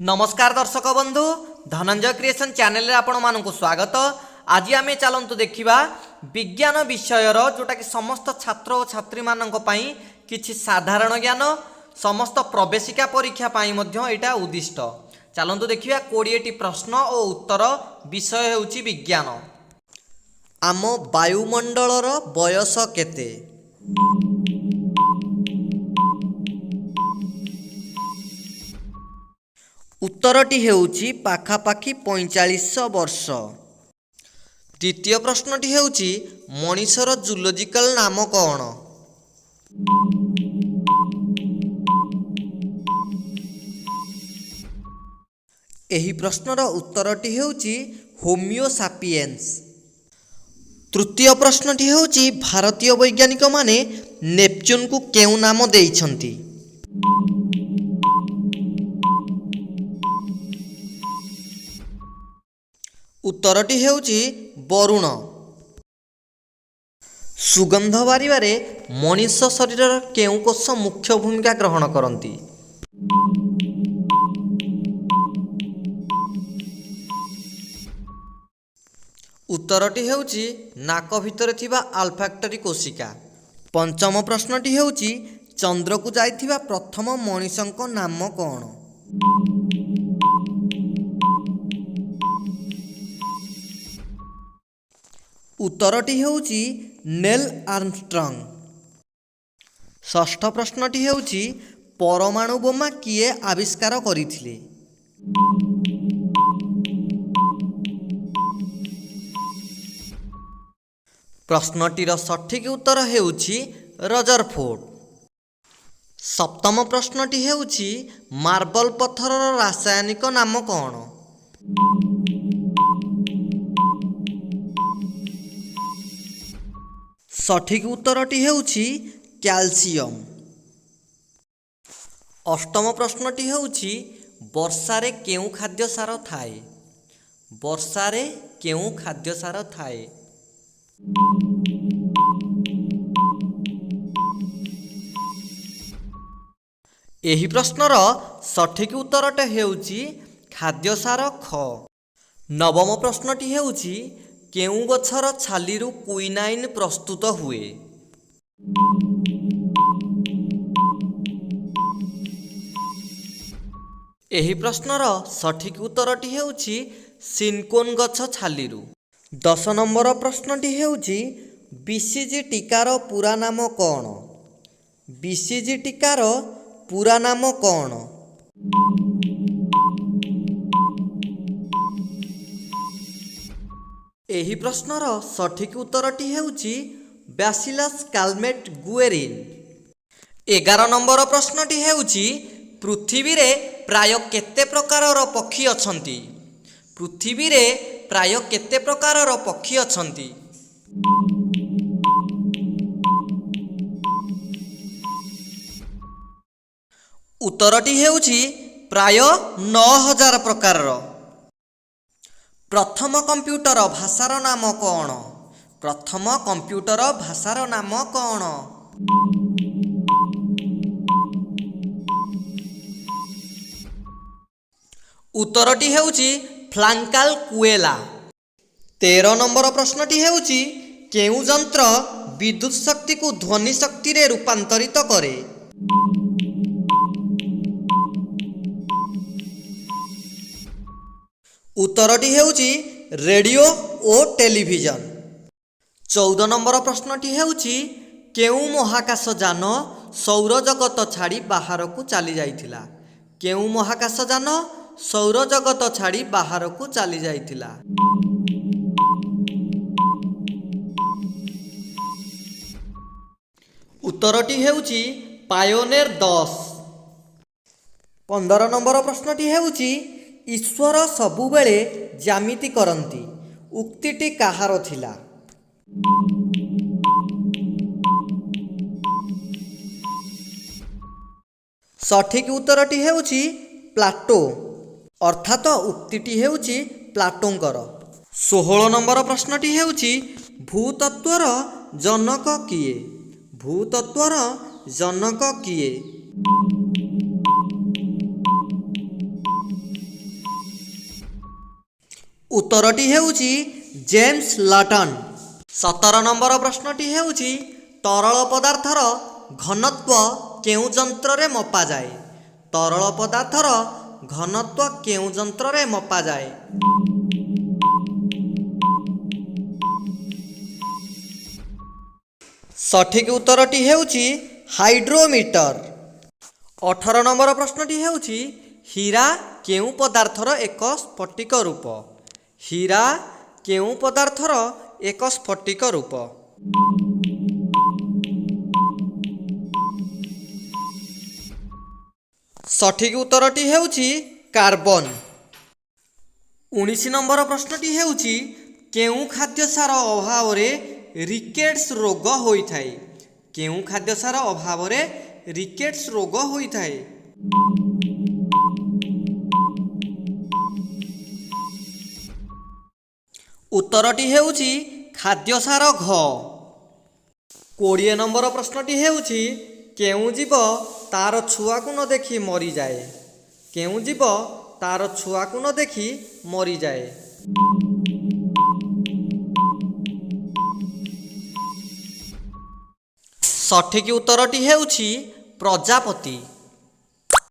ନମସ୍କାର ଦର୍ଶକ ବନ୍ଧୁ, ଧନଞ୍ଜୟ କ୍ରିଏସନ୍ ଚ୍ୟାନେଲରେ ଆପଣମାନଙ୍କୁ ସ୍ୱାଗତ। ଆଜି ଆମେ ଚାଲନ୍ତୁ ଦେଖିବା ବିଜ୍ଞାନ ବିଷୟର, ଯେଉଁଟାକି ସମସ୍ତ ଛାତ୍ର ଓ ଛାତ୍ରୀମାନଙ୍କ ପାଇଁ କିଛି ସାଧାରଣ ଜ୍ଞାନ, ସମସ୍ତ ପ୍ରବେଶିକା ପରୀକ୍ଷା ପାଇଁ ମଧ୍ୟ ଏଇଟା ଉଦ୍ଦିଷ୍ଟ। ଚାଲନ୍ତୁ ଦେଖିବା 20ଟି ପ୍ରଶ୍ନ ଓ ଉତ୍ତର। ବିଷୟ ହେଉଛି ବିଜ୍ଞାନ। ଆମ ବାୟୁମଣ୍ଡଳର ବୟସ କେତେ? ଉତ୍ତରଟି ହେଉଛି ପାଖାପାଖି 4500 ବର୍ଷ। ଦ୍ୱିତୀୟ ପ୍ରଶ୍ନଟି ହେଉଛି, ମଣିଷର ଜୁଲୋଜିକାଲ ନାମ କ'ଣ? ଏହି ପ୍ରଶ୍ନର ଉତ୍ତରଟି ହେଉଛି ହୋମିଓସାପିଏନ୍ସ। ତୃତୀୟ ପ୍ରଶ୍ନଟି ହେଉଛି, ଭାରତୀୟ ବୈଜ୍ଞାନିକମାନେ ନେପଚୁନକୁ କେଉଁ ନାମ ଦେଇଛନ୍ତି? ଉତ୍ତରଟି ହେଉଛି ବରୁଣ। ସୁଗନ୍ଧ ବାରିବାରେ ମଣିଷ ଶରୀରର କେଉଁ କୋଷ ମୁଖ୍ୟ ଭୂମିକା ଗ୍ରହଣ କରନ୍ତି? ଉତ୍ତରଟି ହେଉଛି ନାକ ଭିତରେ ଥିବା ଅଲଫାକ୍ଟରୀ କୋଶିକା। ପଞ୍ଚମ ପ୍ରଶ୍ନଟି ହେଉଛି, ଚନ୍ଦ୍ରକୁ ଯାଇଥିବା ପ୍ରଥମ ମଣିଷଙ୍କ ନାମ କ'ଣ? ଉତ୍ତରଟି ହେଉଛି ନେଲ୍ ଆର୍ମଷ୍ଟ୍ରଙ୍ଗ। ଷଷ୍ଠ ପ୍ରଶ୍ନଟି ହେଉଛି, ପରମାଣୁ ବୋମା କିଏ ଆବିଷ୍କାର କରିଥିଲେ? ପ୍ରଶ୍ନଟିର ସଠିକ୍ ଉତ୍ତର ହେଉଛି ରଜରଫୋର୍ଡ। ସପ୍ତମ ପ୍ରଶ୍ନଟି ହେଉଛି, ମାର୍ବଲ ପଥରର ରାସାୟନିକ ନାମ କ'ଣ? ସଠିକ୍ ଉତ୍ତରଟି ହେଉଛି କ୍ୟାଲସିୟମ। ଅଷ୍ଟମ ପ୍ରଶ୍ନଟି ହେଉଛି, ବର୍ଷାରେ କେଉଁ ଖାଦ୍ୟ ସାର ଥାଏ? ବର୍ଷାରେ କେଉଁ ଖାଦ୍ୟ ସାର ଥାଏ? ଏହି ପ୍ରଶ୍ନର ସଠିକ୍ ଉତ୍ତରଟି ହେଉଛି ଖାଦ୍ୟସାର ଖ। ନବମ ପ୍ରଶ୍ନଟି ହେଉଛି, କେଉଁ ଗଛର ଛାଲିରୁ କୁଇନାଇନ୍ ପ୍ରସ୍ତୁତ ହୁଏ? ଏହି ପ୍ରଶ୍ନର ସଠିକ୍ ଉତ୍ତରଟି ହେଉଛି ସିନକୋନ୍ ଗଛ ଛାଲିରୁ। 10 ନମ୍ବର ପ୍ରଶ୍ନଟି ହେଉଛି, ବିସିଜି ଟିକାର ପୂରା ନାମ କ'ଣ? ବିସିଜି ଟିକାର ପୂରା ନାମ କ'ଣ? ଏହି ପ୍ରଶ୍ନର ସଠିକ୍ ଉତ୍ତରଟି ହେଉଛି ବ୍ୟାସିଲସ୍ କାଲମେଟ୍ ଗୁଏରିନ୍। 11 ନମ୍ବର ପ୍ରଶ୍ନଟି ହେଉଛି, ପୃଥିବୀରେ ପ୍ରାୟ କେତେ ପ୍ରକାରର ପକ୍ଷୀ ଅଛନ୍ତି? ପୃଥିବୀରେ ପ୍ରାୟ କେତେ ପ୍ରକାରର ପକ୍ଷୀ ଅଛନ୍ତି? ଉତ୍ତରଟି ହେଉଛି ପ୍ରାୟ 9000 ପ୍ରକାରର। ପ୍ରଥମ କମ୍ପ୍ୟୁଟର ଭାଷାର ନାମ କ'ଣ? ପ୍ରଥମ କମ୍ପ୍ୟୁଟର ଭାଷାର ନାମ କ'ଣ? ଉତ୍ତରଟି ହେଉଛି ଫ୍ଲାଙ୍କାଲ କୁଏଲା। 13 ନମ୍ବର ପ୍ରଶ୍ନଟି ହେଉଛି, କେଉଁ ଯନ୍ତ୍ର ବିଦ୍ୟୁତ ଶକ୍ତିକୁ ଧ୍ୱନି ଶକ୍ତିରେ ରୂପାନ୍ତରିତ କରେ? ଉତ୍ତରଟି ହେଉଛି ରେଡ଼ିଓ ଓ ଟେଲିଭିଜନ। 14 ନମ୍ବର ପ୍ରଶ୍ନଟି ହେଉଛି, କେଉଁ ମହାକାଶ ଯାନ ସୌରଜଗତ ଛାଡ଼ି ବାହାରକୁ ଚାଲି ଯାଇଥିଲା? କେଉଁ ମହାକାଶ ଯାନ ସୌରଜଗତ ଛାଡ଼ି ବାହାରକୁ ଚାଲି ଯାଇଥିଲା? ଉତ୍ତରଟି ହେଉଛି ପାୟୋନେର 10। 15 ନମ୍ବର ପ୍ରଶ୍ନଟି ହେଉଛି, ଈଶ୍ୱର ସବୁବେଳେ ଜ୍ୟାମିତି କରନ୍ତି, ଉକ୍ତିଟି କାହାର ଥିଲା? ସଠିକ୍ ଉତ୍ତରଟି ହେଉଛି ପ୍ଲାଟୋ, ଅର୍ଥାତ ଉକ୍ତିଟି ହେଉଛି ପ୍ଲାଟୋଙ୍କର। 16 ନମ୍ବର ପ୍ରଶ୍ନଟି ହେଉଛି, ଭୂତତ୍ତ୍ୱର ଜନକ କିଏ? ଭୂତତ୍ତ୍ୱର ଜନକ କିଏ? ଉତ୍ତରଟି ହେଉଛି ଜେମ୍ସ ଲଟନ୍। 17 ନମ୍ବର ପ୍ରଶ୍ନଟି ହେଉଛି, ତରଳ ପଦାର୍ଥର ଘନତ୍ୱ କେଉଁ ଯନ୍ତ୍ରରେ ମପାଯାଏ? ତରଳ ପଦାର୍ଥର ଘନତ୍ୱ କେଉଁ ଯନ୍ତ୍ରରେ ମପାଯାଏ? ସଠିକ୍ ଉତ୍ତରଟି ହେଉଛି ହାଇଡ୍ରୋମିଟର। 18 ନମ୍ବର ପ୍ରଶ୍ନଟି ହେଉଛି, ହୀରା କେଉଁ ପଦାର୍ଥର ଏକ ସ୍ଫଟିକ ରୂପ? ହୀରା କେଉଁ ପଦାର୍ଥର ଏକ ସ୍ଫଟିକ ରୂପ? ସଠିକ୍ ଉତ୍ତରଟି ହେଉଛି କାର୍ବନ। 19 ନମ୍ବର ପ୍ରଶ୍ନଟି ହେଉଛି, କେଉଁ ଖାଦ୍ୟ ସାର ଅଭାବରେ ରିକେଟ୍ସ ରୋଗ ହୋଇଥାଏ? କେଉଁ ଖାଦ୍ୟ ସାର ଅଭାବରେ ରିକେଟ୍ସ ରୋଗ ହୋଇଥାଏ? ଉତ୍ତରଟି ହେଉଛି ଖାଦ୍ୟ ସାର ଘ। 20 ନମ୍ବର ପ୍ରଶ୍ନଟି ହେଉଛି, କେଉଁ ଜୀବ ତାର ଛୁଆକୁ ନ ଦେଖି ମରିଯାଏ? କେଉଁ ଜୀବ ତାର ଛୁଆକୁ ନ ଦେଖି ମରିଯାଏ? ସଠିକ୍ ଉତ୍ତରଟି ହେଉଛି ପ୍ରଜାପତି।